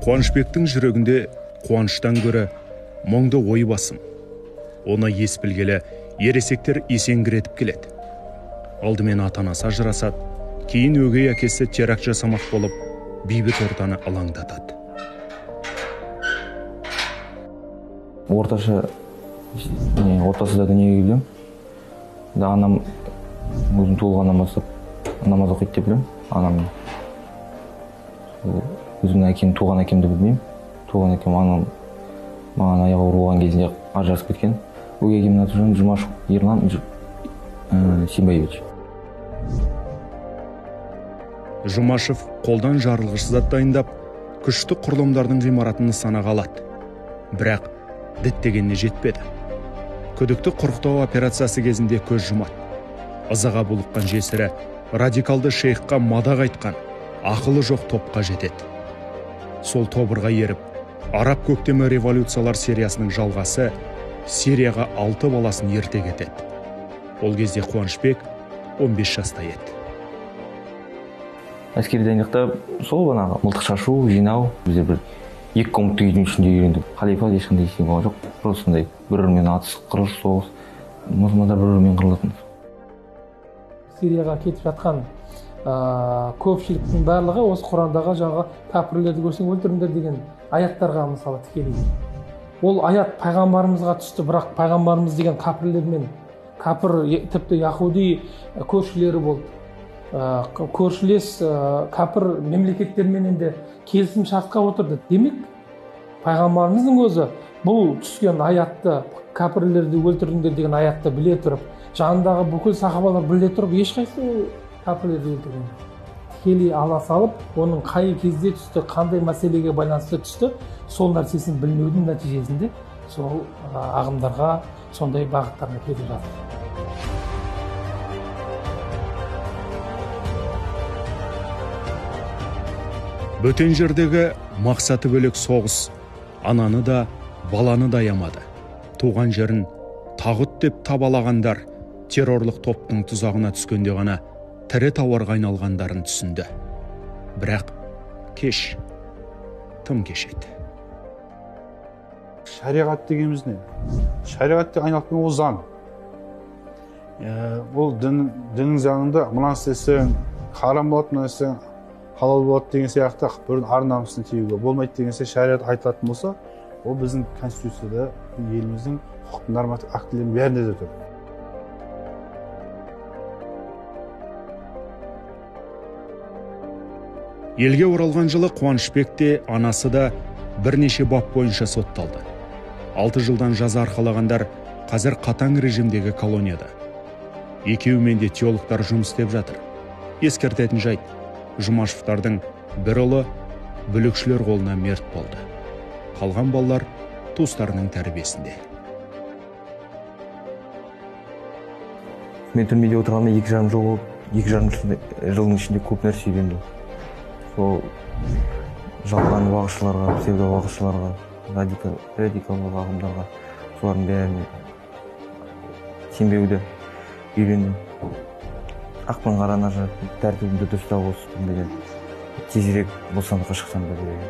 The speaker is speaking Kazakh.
Қуанышбектің жүрегінде қуаныштан гөрі мұңды ой басым. Оны ес білгелі ересектер есеңгіретіп келеді. Алдымен ата-анасы ажырасады, кейін өгей әкесі теракт жасамақ болып, бейбіт ортаны алаңдатады. Орташа отбасыда дүниеге келгем. Анам өзім туылғаннан бастап намаз оқиды деп білемін. Анам өзімнің әкем, туған әкемді білмеймін. Туған әкем анам маған аяғы ауыр болған кезінде ажырасып кеткен. Өгей әкемнің аты жөні Жұмашев Ерлан Симбаевич. Жұмашев қолдан жарылғыш зат дайындап, күшті құрылымдардың ғимаратын нысанаға алады. Бірақ діттегеніне жетпеді. Күдікті құрықтау операциясы кезінде көз жұмады. Ызаға булыққан жесірі радикалды шейхқа мадақ айтқан ақылы жоқ топқа жетеді. Сол тобырға еріп, араб көктемі революциялар сериясының жалғасы Сирияға 6 баласын ерте кетеді. Ол кезде Қуанышбек 15 жаста еді. Әскери дайындықта сол банағы мылтық шашу, жинау, бізде бір 2 комнатты үйдің ішінде үйрендік. Халифа ешқандай ештеңе болған жоқ. Просто сондай бір-бірімен атыс, қырылыс, соғыс, мұсылмандар бір-бірімен қырылатын. Сирияға кетіп жатқан көпшіліктің барлығы осы Құрандағы жаңағы кәпірлерді көрсең өлтіріңдер деген аяттарға мысалы тікелей. Ол аят пайғамбарымызға түсті, бірақ пайғамбарымыз деген кәпірлермен, кәпір тіпті яхуди көршілері болды. Көршілес кәпір мемлекеттермен де келісім шартқа отырды. Демек, пайғамбарымыздың өзі бұл түскен аятты, кәпірлерді өлтіріңдер деген аятты біле тұрып, жанындағы бүкіл сахабалар біле тұрып, ешқайсысы кәпірлерді өлтірген жоқ. Тікелей ала салып, оның қай кезде түсті, қандай мәселеге байланысты түсті, сол нәрсесін білмеудің нәтижесінде сол ағымдарға, сондай бағыттарға кетіп жатыр. Бөтен жердегі мақсаты бөлек соғыс ананы да, баланы да аямады. Туған жерін тағұт деп табалағандар террорлық топтың тұзағына түскенде ғана тірі тауарға айналғандарын түсінді. Бірақ кеш, тым кеш еді. Шариғат дегеніміз не? Шариғат деп айналып келген ол заң. Ол діннің заңында мынаны істесең харам болады, мынаны істесең халал болады деген сияқты бір ар намысын тиюге болмайды деген сияқты шариғат айтылатын болса, ол біздің конституцияда, еліміздің құқықтық нормативтік актілерінің бәрінде де тұр. Елге оралған жылы Қуанышбек те, анасы да бірнеше бап бойынша сотталды. 6 жылдан жаза арқалағандар қазір қатаң режимдегі колонияда. Екеуімен де теологтар жұмыс істеп жатыр. Ескертетін жайт, Жұмашевтардың бір ұлы бүлікшілер қолына мерт болды. Қалған балалар туыстарының тәрбиесінде. Мен түрмеде отырғаныма 2,5 жыл болды. 2,5 жылдың ішінде көп нәрсе үйрендім. Сол жалған уағызшыларға, псевдо уағызшыларға, радикалдық ағымдарға, солардың бәріне сенбеуді үйрендім. Ақ пен қараны ажыратып, тәртібімді дұрыстау осы түрмеден тезірек бостандыққа шықсам да деп.